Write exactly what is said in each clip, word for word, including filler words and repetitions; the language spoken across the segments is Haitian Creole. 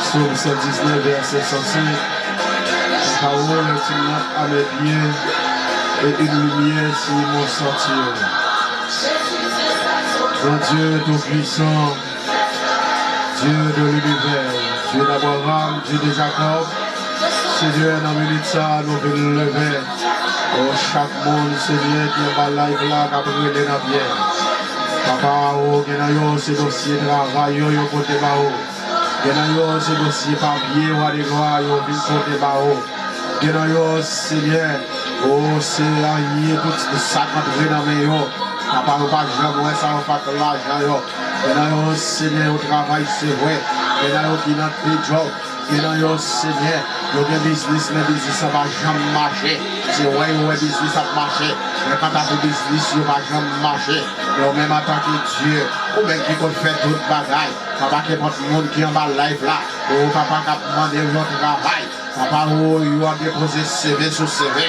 Sòm san diznèf, vèsè san senk. Pawòl ti nòt a mè pye e une lumière sur mon sentier. Grand Dieu tout-puissant, Dieu de l'univers, Dieu d'Abraham, Dieu de Jacob, Senyè, nan minit sa a, nou vin leve. O, chak moun, Senyè, ki anba live la, k ap rele nan pye. Papa, o, gen nan yo, se dosye travay yo, yo pote ba ou. Gen nan yo, se dosye papye, wa de glwa, yo vin pote ba ou. Gen nan yo, Senyè, o, se anyen, tout sa k antre nan men yo. Papa, yo pa janm wè sa yo fè ak lajan yo. Gen nan yo, Senyè, yo travay, se vre. Gen nan yo ki nan de djòb. Gen nan yo, Senyè, yo gen biznis, men biznis lan pa janm mache. Se wè yo wè biznis ap mache, men kanta pou biznis yo pa janm mache. Men ou menm antanke Dye, ou menm ki konn fè tout bagay. Papa, kenpòt moun ki anba live la, o Papa, k ap mande yon travay. Papa, o, yo ap depoze C V sou C V.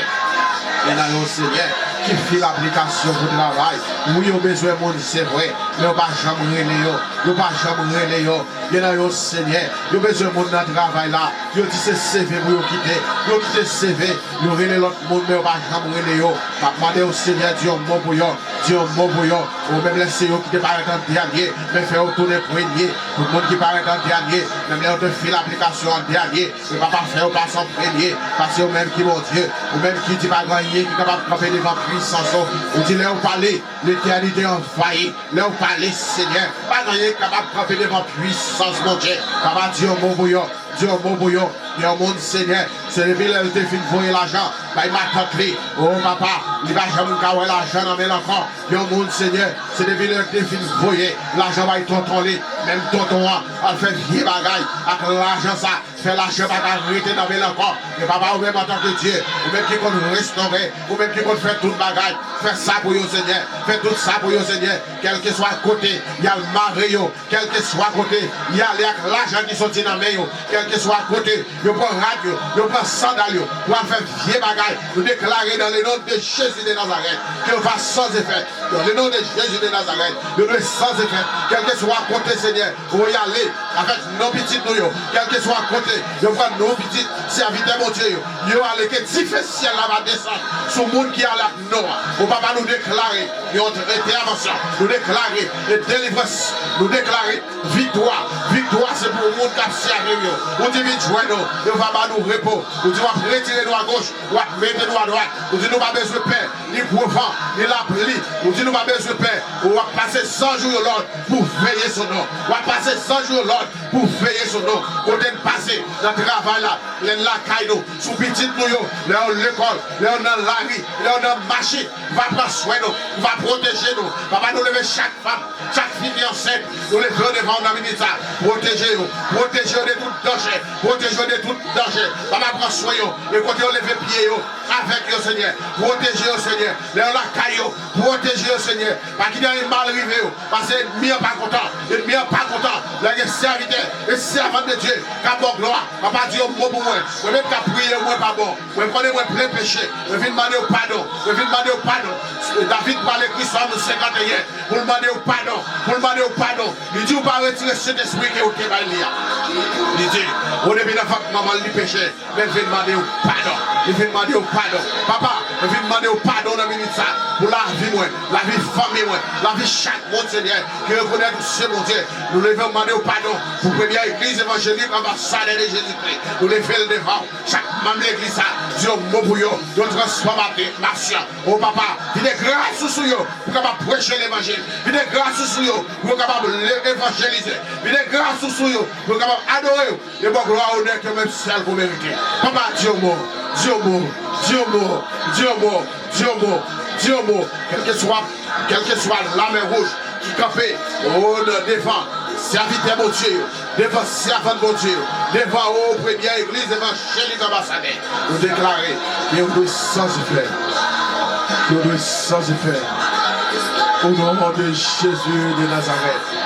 Gen nan yo, Senyè, ki fil aplikasyon pou travay. Wi, yo bezwen moun, se vre, men yo pa janm rele yo. Yo pa janm rele yo. Gen nan yo, Senyè, yo bezwen moun nan travay la. Yo di se C V pou yo kite. Yo kite C V, yo rele lòt moun, men yo pa janm rele yo. M ap mande w, Senyè, di yon mo pou yo. Di yon mo pou yo. Ou menm lè se yo ki te parèt an dènye, men fè yo tounen premye. Tout moun ki parèt an dènye, menm lè yo te fil aplikasyon an dènye, men Papa, fè yo pase an premye. Paske ou menm ki Bondye, ou menm ki di pa gen anyen ki kapab kanpe devan pwisans ou. Ou di lè w pale, letènite anvayi. Lè w pale, Senyè, pa gen anyen ki kapab kanpe devan pwisans Bondye. Papa, di yon mo pou yo, di yon mo pou yo. Yon moun, Senyè, se depi lè l te fin voye lajan bay matant li. O Papa, li pa janm ka wè lajan nan men l ankò. Yon moun, Senyè, se depi lè l te fin voye lajan bay tonton li. Menm tonton an al fè vye bagay ak lajan sa. Fè lajan pa ka rete nan men l ankò. Men Papa, ou menm antanke Dye, ou menm ki konn restore, ou menm ki konn fè tout bagay, fè sa pou yo, Senyè. Fè tout sa pou yo, Senyè. Kèlkeswa kote y al mare yo, kèlkeswa kote y ale ak lajan ki soti nan men yo, kèlkeswa kote yo pran rad yo, yo pran sandal yo pou al fè vye bagay, nou deklare dans le nom de Jésus de Nazareth ke yo va sans effet. Dans le nom de Jésus de Nazareth, yo dwe sans effet. Kèlkeswa kote, Senyè, ou y ale avèk non pitit nou yo, kèlkeswa kote yo pran non pitit sèvitè Bondye yo, yo ale, ke dife syèl la va desann sou moun ki ale ak non an. O Papa, nou deklare yon entèvansyon, nou deklare delivrans, nou deklare viktwa. Viktwa se pou moun k ap sèvi w yo. Ou di vin jwenn nou, yo va ba nou repo. Ou di w ap retire nou agoch, w ap mete nou adwat. Ou di nou pa bezwen pè ni gwo van, ni lapli. Ou di nou pa bezwen pè. Ou ap pase zanj ou yo lòd pou veye sou nou. W ap pase zanj ou yo lòd pou veye sou nou. Kote n pase, nan travay la, lè n lakay nou, sou pitit nou yo, lè yo lekòl, lè yo nan lari, lè yo nan machin, va pran swen nou, va pwoteje nou. Papa, nou leve chak fanm, chak fi ki ansent, nou leve yo devan w nan minit sa. Pwoteje yo, pwoteje yo de tout danje, pwoteje yo de tout danje. Papa, pran swen yo, e kote yo leve pye yo, avèk yo, Senyè. Pwoteje yo, Senyè. Lè yo lakay yo, pwoteje yo, Senyè. Pa kite anyen mal rive yo, paske ènmi an pa kontan. Ènmi an pa kontan lè gen sèvitè e sèvant de Dye k ap ba w glwa. Papa, di yon mo pou mwen. Mwen menm k ap priye, mwen pa bon. Mwen konnen mwen plen peche. Mwen vin mande w padon. Mwen vin mande w padon. David pral ekri Sòm senkanteyen pou l mande w padon. Pou l mande w padon. Li di w pa retire Sentespri ke w te bay li a. Li di, o, depi nan vant manman l li peche. Men vin mande w padon. Li vin mande w padon. Papa, mwen vin mande w padon nan minit sa pou lavi mwen, lavi fanmi mwen, lavi chak moun, Senyè, ki rekonèt ou se Bondye. Nou leve w mande w padon pou Premyè Egliz Evanjelik Anbasadè de Jezikri. Nou leve l devan w. Chak manm legliz sa, di yon mo pou yo, yon transfòmasyon. O Papa, vide gras ou sou yo pou kapab preche levanjil. Vide gras ou sou yo pou yo kapab le- evanjelize. Vide gras ou sou yo pou yo kapab adore w. E ba w glwa, onè ke menm sèl ke w merite. Papa, di yon mo, di yon mo, di yon mo, di yon mo, di yon mo, di yon mo. Kèlkeswa, kèlkeswa lamè wouj ki kanpe, o, nan devan sèvitè Bondye yo, devan sèvant Bondye yo, devan, o, Premyè Egliz Evanjelik Anbasadè, nou deklare ke yo dwe sans efè. Ke yo dwe sans efè. O non de Jezi de Nazarèt.